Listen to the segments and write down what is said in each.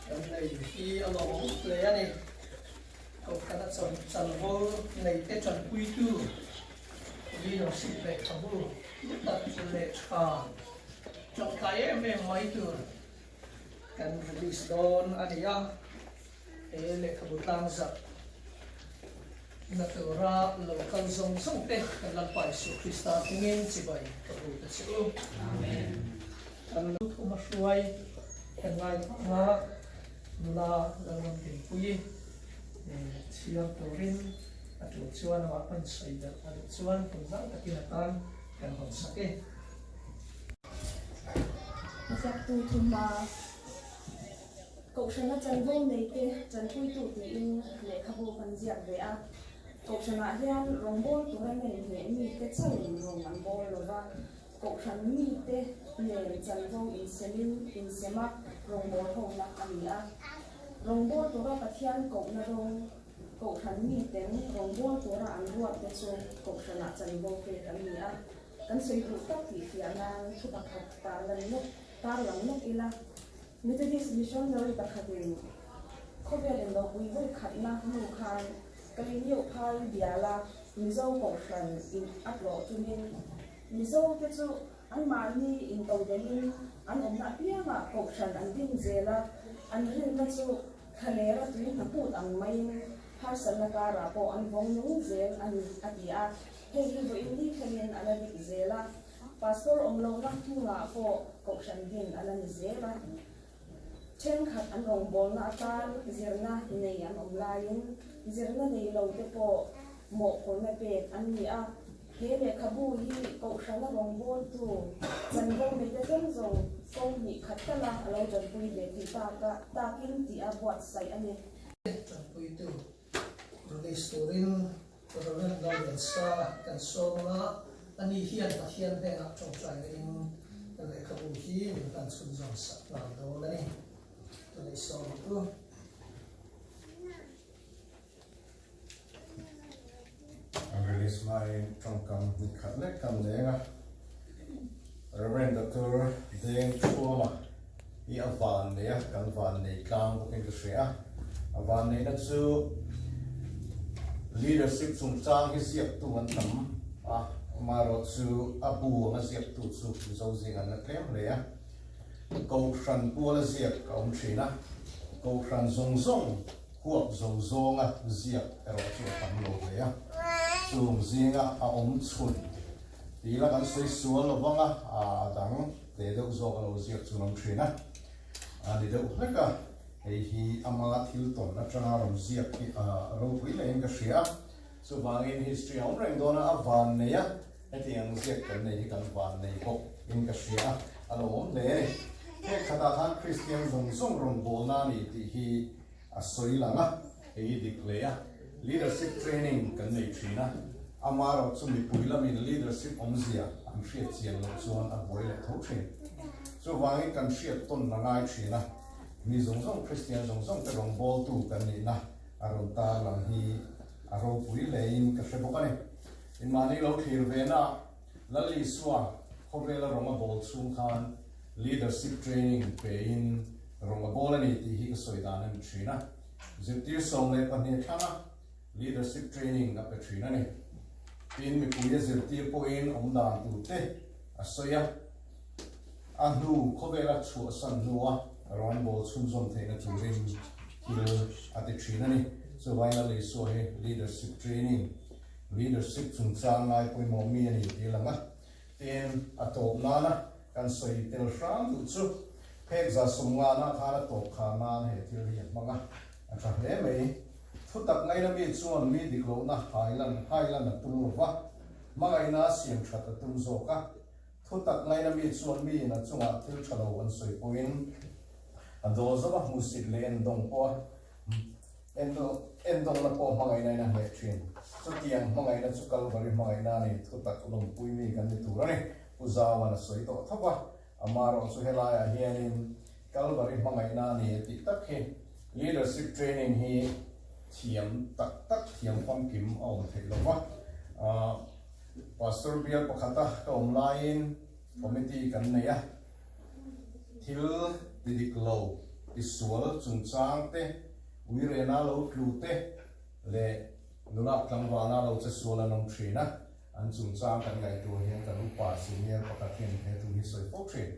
Kan nei hi a lawmawm hle a ni. Kohhrana chanvo neite tanpuitu leadership lehkhabu tak leh tha tangkai em em mai tur kan release dawn a ni a. He lehkhabu tlangzat na tura lo kal zawng zawng te kan Lalpa Isua Krista hmingin chibai ka bu ta che u. Kan lo thum a hruai kan ngaithla a, nula Lalram Dinpuii chhiar turin a tul chuan amah pawn sawi belh a duh chuan hun zau takin a tan kan hawn sak e. Ziaktu thuma Kohhrana chanvo neite chanpuitu tiin lehkhabu kan ziak ve a. Kohhranah hian rawngbâwl tura nen leh mite chauhin rawng an bâwl lo va, kohhran mite nen chanvo insemin insema rawngbâwl hona a ni a. Rawngbâwl tura Pathian kohna rawng kohhran miten rawngbâwl tura an ruatte chu kohhranah chanvo pek an ni a. Kan sawi duh tak tih fiah nan thu pakhat tarlan lawk tarlang lawk ila. Methodist missionary pakhatin khawvel indopui vawi khatna hnu khan Kaliniuh phai biala Mizo kohhran in a tlawh chungin Mizo te chu anmahni intodelhin an awmna apiangah kohhran an din zel a, an rinna chu thlalera tui hnaput ang maiin harsatna karah pawh an vawng nung zel a ni a ti a, hei hi vawiin ni thlengin a la dik zel a. Pastor awm lohna hmunah pawh kohhran din a la ni zel a, thenkhat an rawngbawlna atan zirna nei an awm laiin zirna nei lo te pawh mawhphurhna pek an ni a. He lehkhabu hi kohhrana rawngbawltu chanvo neite tlem zawng kawng hnih khat tala a lo tanpui ve tih takin tih a buatsaih a ni. Tanpuitu release turin Reverend Lawrence-a kan sawm a, ani hian Pathian hnenah tawngtaina in lehkhabu hi min hlan chhunzawm sak nghal dawn a ni. Tunei sawm ang u. An release hmain tawngkam hnih khat lek kan leng a, Reverend Doctor Deng Thuama hi a van nei a, kan van nei tlang bawkin ka hria a. A van neihna chu leadership chungchang hi ziaktu an tam a, amaherawh chu a bu anga ziaktu chu Mizo zing an la tlem hle a. Kohhran puala ziak a awm thin a, Kohhran zawng zawng huap zo zawnga ziak erawh chu a tam lo hle a. Chung zinga a awm chhun tih la kan sawi sual lo vang a, a dang te deuh zawk a lo ziak chu an awm thin a, a ni deuh hlek a. Hei hi ama thil tawn atanga rawn ziak hi a ropui leh in ka hria a, chuvangin history a awm reng dawn a, a van nei a, hetiang ziak kan nei hi kan van nei bawk in ka hria a, a lo awm hle a ni. Hek khatah khan Kristian zawng zawng rawn bawlna a ni tih hi a sawi lang a, hei hi dik hle a, leadership training kan nei thin a, amaherawh chu mipui lamin leadership awmzia an hriat chian loh chuan a buai leh tho thin. Chuvangin kan hriat tawn a ngai thin a. Mi zawng zawng Kristian zawng zawng te rawngbawltu kan nihna a rawn tar lang hi a ropui hlein ka hre bawk a ni. In mahni lo thlir ve na Lal Isua khawvela rawng a bawl chhung khan leadership training pe in rawng a bawl a ni tih hi ka sawi dan a ni thin a. Zirtir 12 thlanga leadership training a pe thin a ni. Tin, mipui a zirtir pawhin awm dan tur te a sawi a. A hnu khawvela chhuahsan hnua rawng an bawl chhunzawm theihna turin thil a ti thin a ni. Chuvangin Lal Isua hi leadership training, leadership chungchang ngai pawimawh mi a ni tih a lang a. Tin, a tawp nana kan sawi tel hram duh chu phek 150 khan a tawp khar nan he thil hi a hmang a, a tha hle mai. Thutak ngaina mi chuan mi dik lohna hailan hailan a tum lo va, hmangaihna a siam that a tum zawk a. Thutak ngaina mi chuan miin a chungah thil tha lo an sawi pawhin a daw zawk a, hmuhsit leh endawng pawh a Endawngna pawh hmangaihna in a hneh thin. Chutiang hmangaihna chu Kalvari hmangaihna a ni, thutak lawmpui mi kan ni tur a ni. Pu Zauan a sawi tawh thawk a, amaherawh chu helaiah hianin Kalvari hmangaihna a ni a tih tak hi Leadership Training hi thiam tak tak thiam famkim a awm theih lo va. Pastor bial pakhata ka awm laiin committee kan nei a. Thil ti dik lo, ti sual chungchang te, uirena lo tlu te leh nula tlangvala lo che sual an awm thin a, an chungchang kan ngaihtuah hian kan upa senior pakhat hian he thu hi sawi fo thin.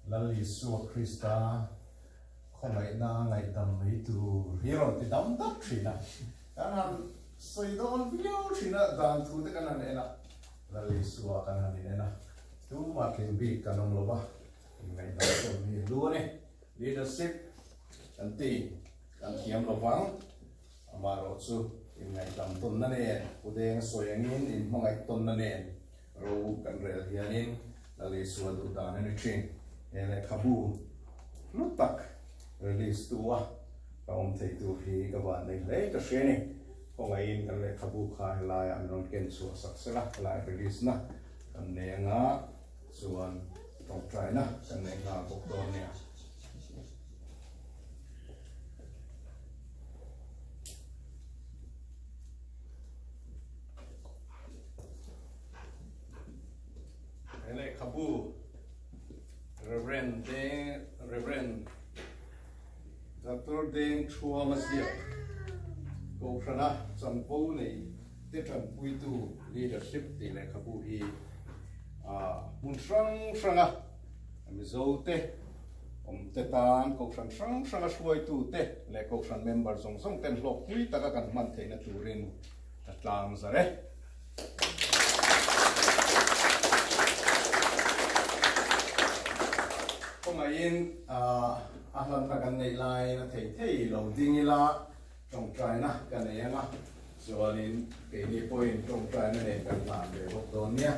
Lal Isua Krista khawngaihna ngaihdam mai tur hi rawn ti dam dap thin a, kan han sawi dawn viau thin a, dan thu te kan han en a, Lal Isua kan han inen a, tumah tling bik kan awm lo va, inngaihdan pawh hi hlu a ni. Leadership kan ti, kan thiam lo vang, amaherawh chu inngaihdan tawnna nen, Pu Deng sawi angin inhmangaih tawnna nen ro kan rel hianin Lal Isua duh dan a ni thin. He lehkhabu hlu tak release tu a ka awm theih tur hi ka van nei hle ka hria a ni. Khawngaihin kan lehkhabu kha helaiah an rawn ken chhuah sak sela, helai release na kan nei anga chuan tawngtaina kan nei nghal bawk dawn nia. He lehkhabu Reverend Deng Reverend Doctor Deng Thuama ziak Kohhrana chanvo nei te tanpuitu leadership tih lehkhabu hi hmun hrang hranga Mizo te awm te tan Kohhran hrang hranga hruaitu te leh Kohhran member zawng zawng ten hlawkpui taka kan hman theihna turin ka tlang zar e. Khawngaihin a hlanna kan neih laiin a thei thei lo ding ila tawngtaina ka nei ang a, chuanin keini pawhin tawngtaina nen kan hlan ve bawk dawn nia.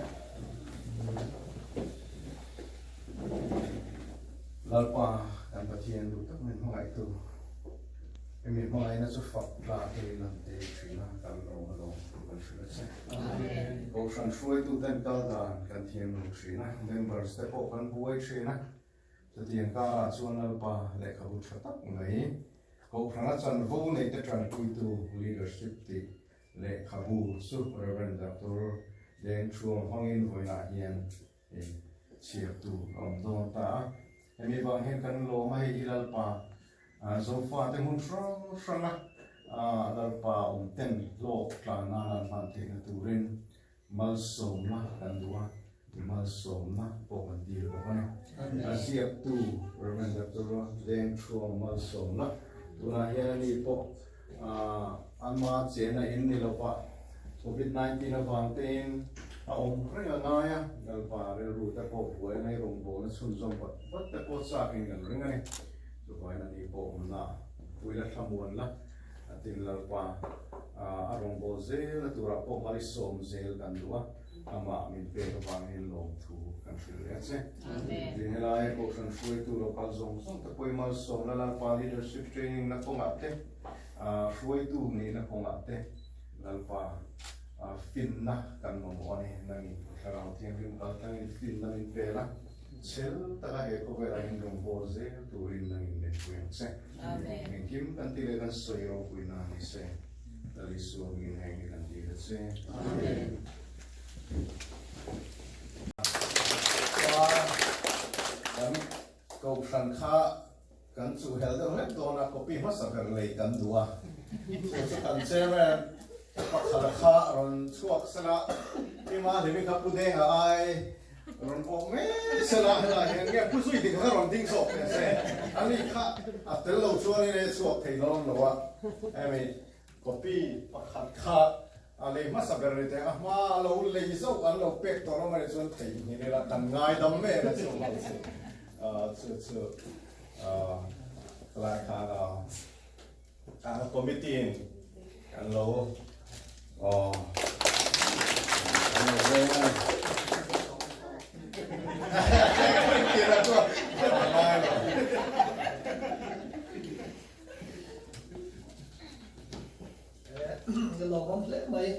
Lalpa kan Pathian duh tak min hmangaihtu. Hemi hmangaihna chu fak tlak hi lan te thin a, kan lawm a lawm thu kan hrilh a che. Kohhran hruaituten kal dan kan thiam lo thin a, members te pawh kan buai thin a. Chutiang karah chuan Lalpa lehkhabu tha tak mai, Kohhrana chanvo neite tanpuitu leadership tih lehkhabu chu Rev. Doctor Deng Thuam hmangin vawiinah hian Hei chhiartu a awm dawn ta a, hemi vang hian kan lawm a, hei hi Lalpa Zofate hmun hrang hranga Lalpa awm ten hlawk tlan nana an hman theihna turin malsawmna kan duh a, malsawmna pawh kan dil bawk a ni. A ziaktu Rev. Doctor Dengthuang malsawmna tunah hian ani pawh Anma chena in ni lova Covid 19 avang tein a awm reng a ngai a, Lalpa rilru te pawh buai ngai rawngbawlna chhunzawm vat vat te pawh chakin kan ring a ni. Chuvangin ani pawh awmna pui la thlamuan la, a tin Lalpa a rawngbâwl zel na turah pawh mali sawm zel kan duh a, amah min pek avangin lawmthu kan hrilh leh a che. Tin helai Kohhran hruaitu local zawng zawng te pawhin malsawmna Lalpa leadership training na kawngah te, hruaitu nihna kawngah te Lalpa finna kan mamawh a ni. Nangin Thlarau Thianghlim kal tlangin finna min pel a, chhel taka he khawvelah hian rawngbâwl zel turin nangin min pui ang che. Engkim kan ti leh kan sawi ropui na ni se, Lal Isua hmingin heng hi kan dil a che. Amen. chuh hel deuh hlek dawn a, copy hmasa ber lei kan duh a, chu chu kan chairman pakhat kha rawn chhuak sela, Ima Hlimi kha Pu Denga ai rawn awm mai sela, helai hian nge Pu Zui dik kha rawn ding zawk teh se, ani kha a tel lo chuanin e chhuak thei dawn lo a, hemi copy pakhat kha a lei hmasa ber ni teh a, hma a lo lei zauh an lo pek tawh rawng a nih chuan theihnghilh ila kan ngaidam em a chu ho chu. Chu chu lai khan a committee in kan lo kan lo veng a ni. Lawmawm hle mai.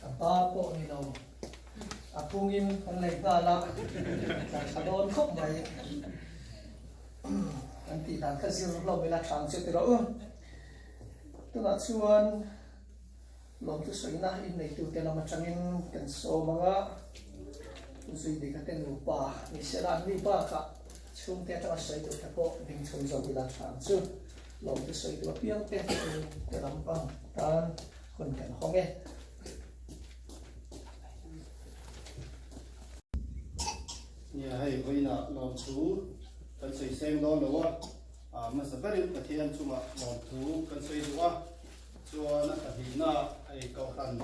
A ba pawh ni lo. A pungin kan lei nghal a, tla tha dawn khawp mai. Kan tih dan kha zir hlawm ila thang che ti rawh u. Tunah chuan lawmthu sawina inneitute lam atangin kan sawm ang a, Zuidika te nupa ni sela an ni bakah chhungte atanga sawi tur te pawh ding chho zo ila thang chu. Lawmthu sawi duh apiang te chu te lampang tan hun kan hawng e. Nia hei vawiinah lawmthu kan sawi seng dawn lo a, hmasa berin Pathian chungah lawmthu kan sawi duh a, chuan a pahnihna hei kohhran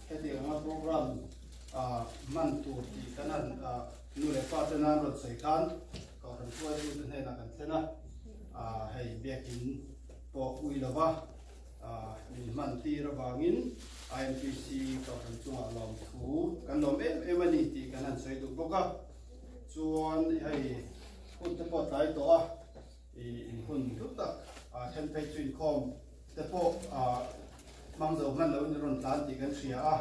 hetiang anga program hman tur tih kan han nu leh pa te nan rawn sawi khan kohhran hruaitute hnenah kan thlen a, hei biakin pawh ui lova min hman tir avangin IMPC kohhran chungah lawmthu kan lawm em em a ni tih kan han sawi duh bawk a. Chuan hei hun te pawh tlai tawh a, in hun hlu tak then phei chu inkhawm te pawh hmang zo hman loin rawn tlan tih kan hria a,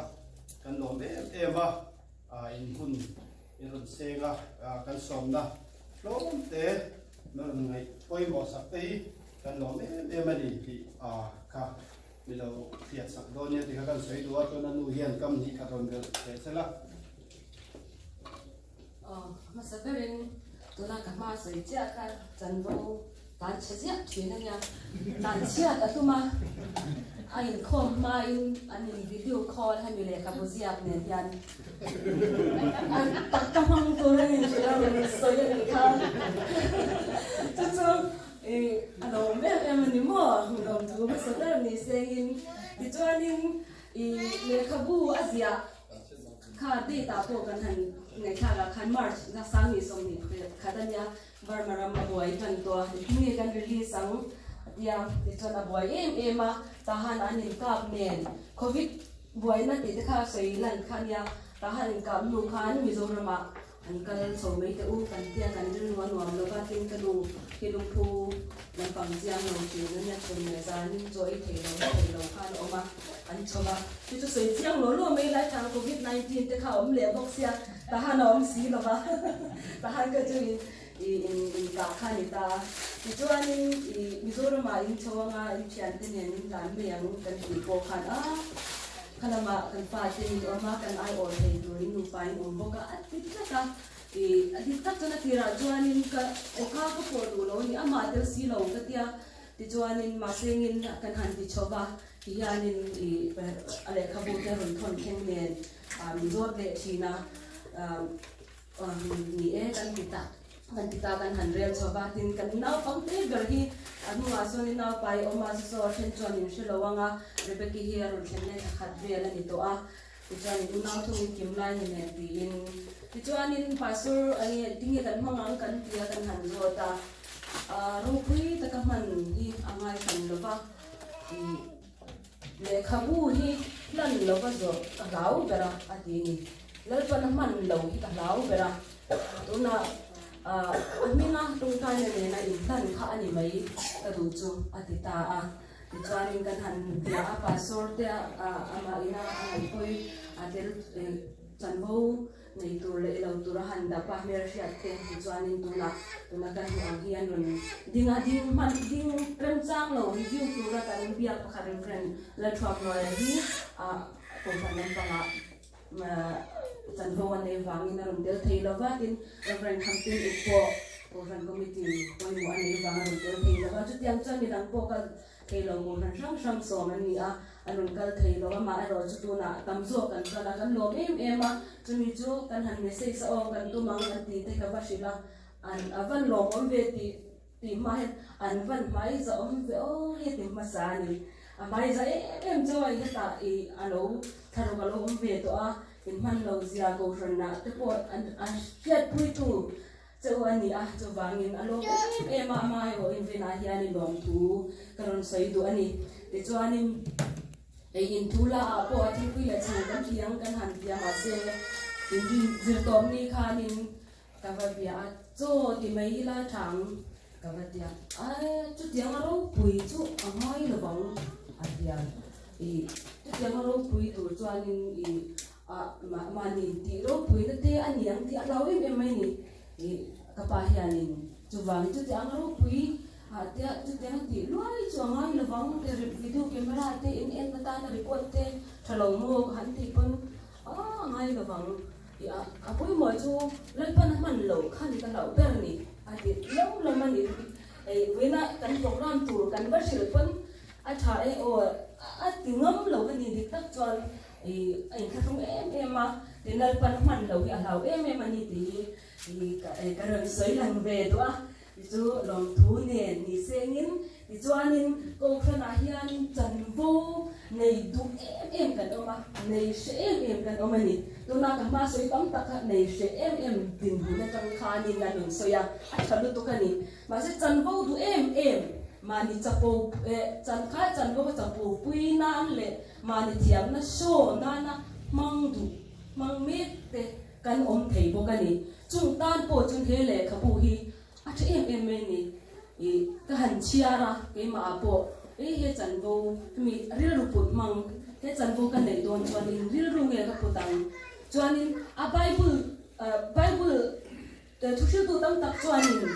kan lawm em em a, in hun in rawn seng a, kan sawmna hlawm te Na rawn ngaih pawimawh sak te hi kan lawm em em a ni tih kha mi lo hriat sak dawn nia tih kha kan sawi duh a, chuan a nu hian kam hnih khat rawn belh teh chel a. Aw, hmasa berin tuna ka hma sawi chiah kha chanvo tan chhe ziah thin a nia, tan chhiat a tum a, a inkhawm hmain an in video call hemi lehkhabu ziak nen hian An tak ka hmang tur a ni tih a rawn sawi a nih kha. Chu chu i a lawm em em a ni maw? Lawm thu hmasa ber ni sengin. Tichuanin i lehkhabu a ziah kha date ah pawh kan han ngaihthlak ah khan March na sang ni 21 a nia, Burma ram a buai tan tawh a, engtin nge kan release ang a tia, tichuan a buai em em a, tahan an inkap nen Covid Buaina tih te kha sawi lan kha nia, tahan inkap hnu khan Mizoramah an kal chho mai teh u kan tia kan rilru a nuam lova tin ka nu hi lungphu lampang chiang lo thin a nia chhun leh zanin chaw ei thei lo na thei lo khan a awm a, an chho va chu chu sawi chiang lo lo mai lai thang covid 19 te kha a awm leh bawk sia tahan a awm si lova tahan kha chu in i in inkah kha a ni ta a tichuanin i Mizoramah in chho anga in thiante nen in tlan mai ang kan tih pawh khan a khalamah kan pa te in awm a kan aiawh thei tur in nupa in awm bawk a a ti tlat a i a dik tak chuan a tirah chuanin ka awkha ka pawh duh lo a ni amah tel si lo ka tia tichuanin mahsengin kan han ti chho va ti hianin i a lehkhabu te rawn thawn thleng nen min zawt leh thin a. Ni e, kan ti ta, kan ti ta kan han rel chho va, tin kan naupang te ber hi a hnungah sawn i naupai awm a, saw a then chuan in hre lo ang a, Rebecca hi a rawn thlen leh thla khat vel a ni tawh a, tichuan in unau thung in kim lai ni nen tiin, tichuanin pastor enge tinge kan hmang ang kan ti a kan han zawt a, ropui taka hman hi a ngai hran lo va, ih lehkhabu hi hlan lova zawrh ka hlau ber a a ti ni. Lalpan a hman lo hi ka hlau ber a, tunah a hminga tawngtaina nena inhlan kha a ni mai ka duh chu a ti ta a. Tichuanin kan han bia a, Pastor te amah ina a ngaihpawi a tel chanvo nei tur leh lo tur a han dap a, hmelhriat te tichuanin tunah tuna kan hmuh ang hian rawn ding a, ding hman ding remchang lo review tura kan biak pakhat Reverend Lalthuamluaia hi kohhran lampangah Chanvo a nei vangin a rawn tel thei lo va, tin Reverend Khamtin Uk pawh Kohhran Committee pawimawh a nei vang a rawn tel thei lo a, chutiang chuan midang pawh kal thei lo Kohhran hrang hrang sawm an ni a, an rawn kal thei lo a, amaherawh chu tunah tam zawk kan kal a, kan lawm em em a, chumi chu kan han message a aw kan tum ang an tih te ka va hrilh a, an a van lawmawm ve tih tih hma hian an van hmai zahawm ve aw hi a ti hmasa a ni, a hmai za em em chu a hetah ih a lo thlaruk a lo awm ve tawh a, inhman lo zia Kohhranah te pawh an a hriatpuitu Cheu a ni a, chuvangin a lawm em em a, amah erawh inrinah hian i lawmthu ka rawn sawi duh a ni. Tichuanin ei inthu la ah pawh a thingpui leh chhang kan ti ang kan han ti a, mahse inrin zirtawp ni khanin ka va bia a, chaw ti mai ila tha ang ka va ti a, ae chutiang a ropui chu a ngai lo vang a ti a, i chutiang a ropui tur chuanin i Ah, mahni tih ropuina te a ni ang tih a hlau em em mai ni. Ih, ka pa hianin chuvangin chutiang ropui ah te chutiang tih luai chu a ngai lovang te video camera te in en atana record te tha lo maw ka han tih pawn ah a ngai lovang. Ih, a a pawimawh chu Lalpan a hman loh khan ka hlauh ber ni a ti lo lam a ni. Ei, vawiina kan program tur kan va hrilh pawn a tha e aw a ti ngam lo a ni dik tak chuan. I a inthlahrung em em a, ti Lalpan hman lo hi a hlau em em a ni tih hi i ka rawn sawi lang ve duh a, ti chu lawmthu nen ni sengin tichuanin Kohhranah hianin chanvo nei duh em em kan awm a, nei hre em em kan awm a ni. Tuna ka hma sawi tam tak kha nei hre em em dinhmun atang khanin an rawn sawi a, a tha lutuk a ni. Mahse chanvo duh em em mahni chapo chan kha chanvo ka chapo pui nan leh Mahni thiamna show nana hmang duh hmang mek te kan awm thei bawk a ni. Chung tan pawh chuan he lehkhabu hi a tha em em mai a ni. Ih ka han chhiar a, keimah ah pawh ei he chanvo hemi rilru put hmang he chanvo ka neih dawn chuanin rilru nge ka put ang chuanin a Bible Bible Thuhriltu tam tak chuanin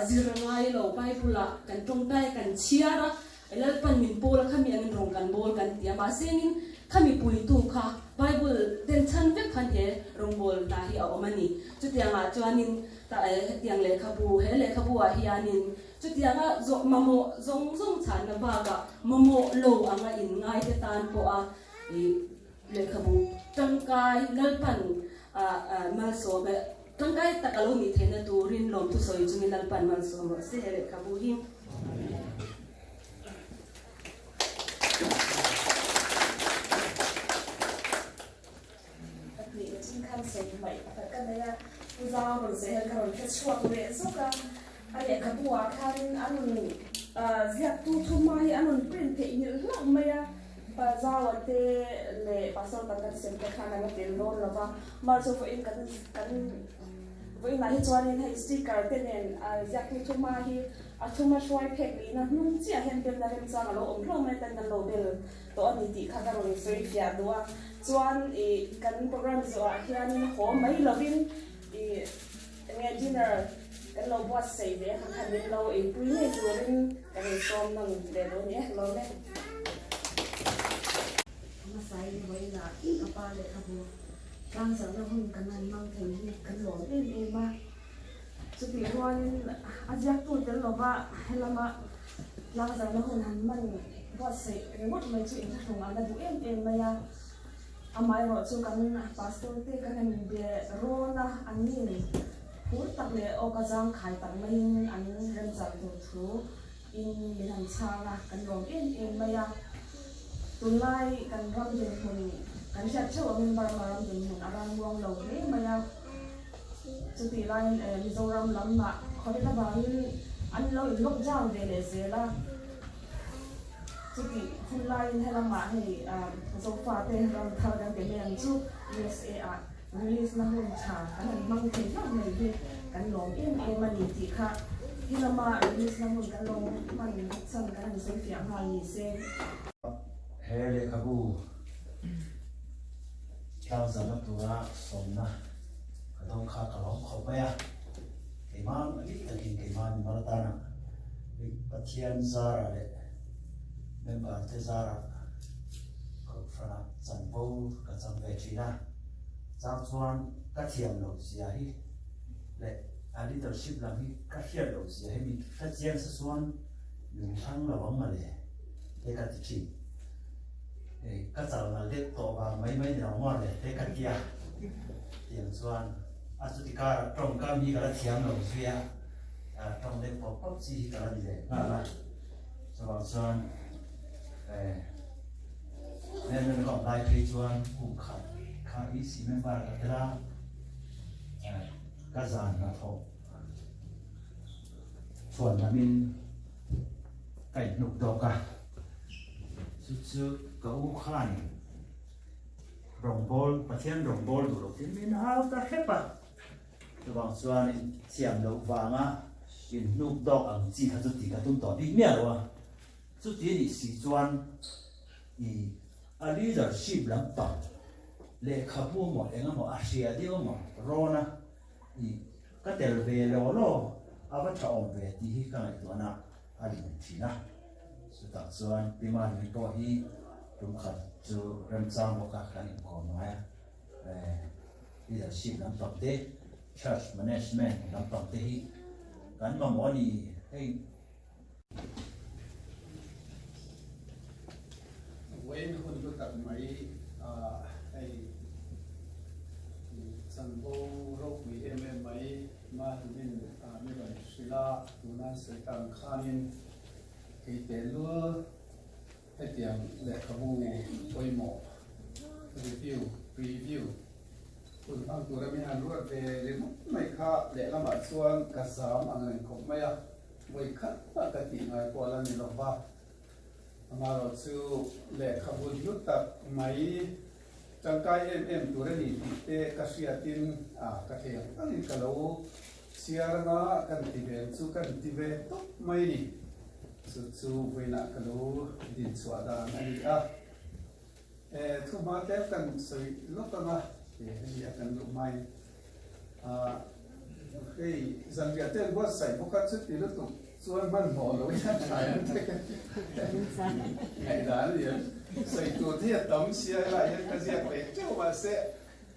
zir ngai lo Bible-ah kan tawngtai kan chhiar a, Lalpan min pawl a, khami angin rawng kan bawl kan ti a, mahse engin khami puitu kha Bible den chhan vek khan he rawngbâwl hna hi a awm a ni. Chutiangah chuanin hetiang lehkhabu, he lehkhabu-ah hianin chutianga mamawh zawng zawng chhanna bakah mamawh lo anga inngaite tan pawha Lehkhabu tangkai Lalpan malsawm e, tangkai tak a lo nih theihna turin lawmthu sawi chungin Lalpan malsawm rawh se he lehkhabu hi. Pahnih leh chin khan sawi hmaih pakhat ka nei a, Pu Zau rawn sawi hian ka rawn hre chhuak leh zawk a, a lehkhabu ah khanin an rawn ziaktu thuma hi an rawn print theih nghilh hlauh mai a, Pazaua te leh Pastor kan kan sem te khan an la tel dawn lo va, mar chu vawiin kan kan vawiinah hi chuanin hei sticker te nen ziaktu thuma hi a thuma hruai phek lihna hnung chiah hian belna remchang a lo awm hlauh mai a, kan lo bel tawh a ni tih kha ka rawn sawi fiah duh a, chuan ih kan program zawhah hianin haw mai lovin ih enge dinner kan lo buatsaih ve a, khan min lo eipui ngei turin ka rawn sawm nawn leh lo a ni e, lawm e. Hmasain vawiinah ka pa leh ka bu tlangzarhna hun kan han hmang thei hi kan lawm em em a. Chutih rualin a ziaktu tel lova helama tlangzarhna hun han hman buatsaih ringawt mai chu inthlahrung a la duh em em mai a. Amaherawh chu kan pastor te kan han inbe rawn a, an nin phur tak leh awka zangkhai tak maiin an remchang tur thu in min han chhang a, kan lawm em em mai a. Tunlai kan ram dinhmun kan hriat theuh angin Burma ram dinhmun a rangmuang lo hle mai a. Chutih laiin Mizoram lamah khawvel avangin an lo in lockdown ve leh zel a. Chutih hun laiin helamah hei Zofate ram thar kan ti mai ang chu USA ah release na hun tha kan han hmang thei hlauh mai hi kan lawm em em a ni tih kha helama release na hun kan lo hman chhan kan han sawi fiah nghal ni se. He lehkhabu tlangzarhna tura sawmna ka dawng kha ka lawm khawp mai a, keimah bik takin keimah ni mal atana Pathian zarah leh member te zarah kohhranah chanvo ka chang ve thin a, chang chuan ka thiam loh zia hi leh. A leadership lam hi ka hriat loh zia hi mi hre chiang se chuan min hrang lo ang mawle te ka ti thin. Ka chal nal deuh tawh vang mai mai ni lo mawle te ka ti a. Tiang chuan a chuti karah tawngkam hi ka la thiam lo zui a, tawng deuh pawp pawp chi hi ka la ni leh nghal a. Chuvang chuan member ka awm lai phei chuan kum khat kha EC member ka tel a. Ka zan hnathawh chuan lamin ka inhnuk dawk a, chu chu ka u khan rawngbâwl, Pathian rawngbâwl duh loh tin min hau ta hrep a, chuvang chuan inthiam loh vanga inhnuk dawk ang chi kha chu tih ka tum tawh bik miah lo a, chuti a nih si chuan i a leadership lampang lehkhabu emaw eng emaw a hria deuh emaw rawn a i ka tel ve law law a va tha awm ve tih hi ka ngaihtuahna a lian thin a. Chutah chuan Pi Mahlui pawh hi tum khat chu remchang bawk a kan inkawm ngai a, leadership lampang te, church management lampang te hi kan mamawh a ni hei. Vawiin hun hlu tak mai hei chanvo ropui em em mai Mahlumin mi rawn hrilh a, tuna Satan khanin kei tehlul hetiang lehkhabu pawimawh review, preview, hun hmang tura min han ruat ve ringawt mai kha lehlamah chuan ka zam ang reng khawp mai a. Vawi khat mah ka tih ngai pawh la ni lo va, amaherawh chu lehkhabu hlu tak mai tangkai em em tur a ni tih te ka hriatin ka thei ang angin ka lo chhiar anga kan ti ve ang chu kan ti ve tawp mai ni. Chu chu vawiinah ka lo dinchhuah dan a ni a. Thu hma tlem kan sawi lawk anga hei a kan duh hmain hei zanriah te an buatsaih bawk a chuti lutuk chuan hmanhmawh lo in a thlai an te ka ngaihdan a ni a, sawi tur te hi a tam sia helai hian ka ziak leh teuh mahse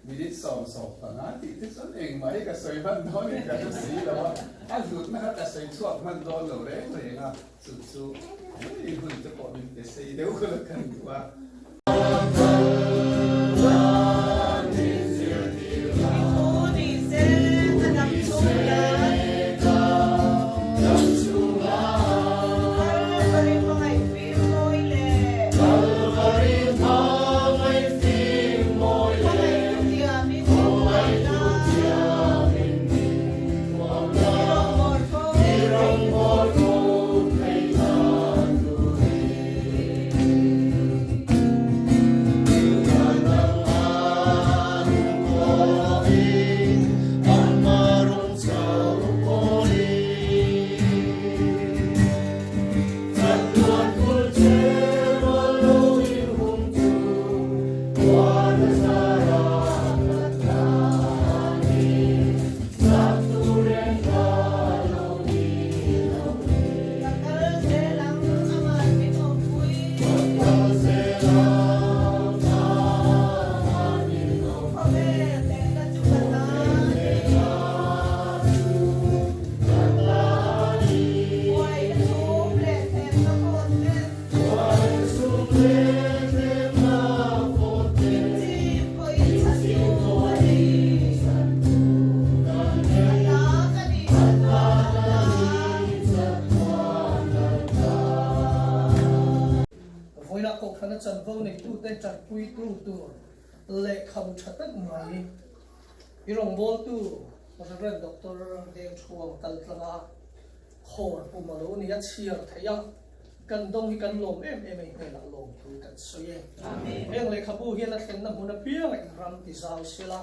minute 75 tih te chuan engmah hi ka sawi hman dawn in ka hre si lo a, a hlutna kha ka sawi chhuak hman dawn lo reng reng a. Chu chu hei hun te pawh min pe sei deuh la kan duh a. Vawilah Kohhrana chanvo neitute tanpuitu tur lehkhabu tha tak mai i rawngbawltu Rev. Doctor Dengthuang kaltlanga Khawr pum a lo ni a, chhiar theih a, kan dawng hi kan lawm em em a, i hnenah lawmthu kan sawi e. Heng lehkhabu hian a thlenna hmun apianga in ram ti zau sela,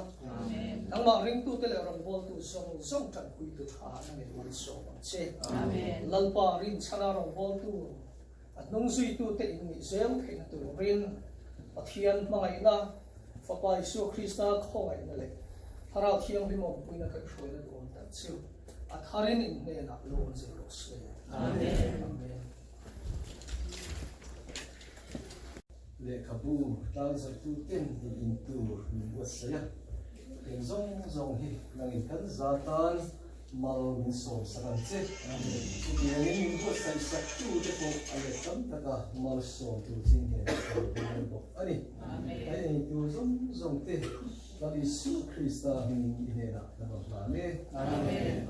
nangmah ringtute leh rawngbawltu zawng zawng tanpuitu tha na ngei malsawm ang che. Lalpa rinchhana rawngbawltu a hnungzuitute in nih zel theihna turin Pathian hmangaihna, Fapa Isua Krista khawngaihna leh Thlarau Thianghlim awmpuina kaihhruaina duhawm tak chu A tharin in hnenah lo awm zel rawh se. Amen. Amen. Lehkhabu tlangzarhtu ten in in tur min buatsaih a, heng zawng zawng hi nangin kan za tan. Mal min sawm sak ang che. Chutiangin min buatsaih sak tu te pawh a let tam taka mal sawm tur chin hian kan dil bawk a ni. A eitu zawng zawng te Lal Isua Krista hmingin i hnenah kan rawn hlan e. Amen.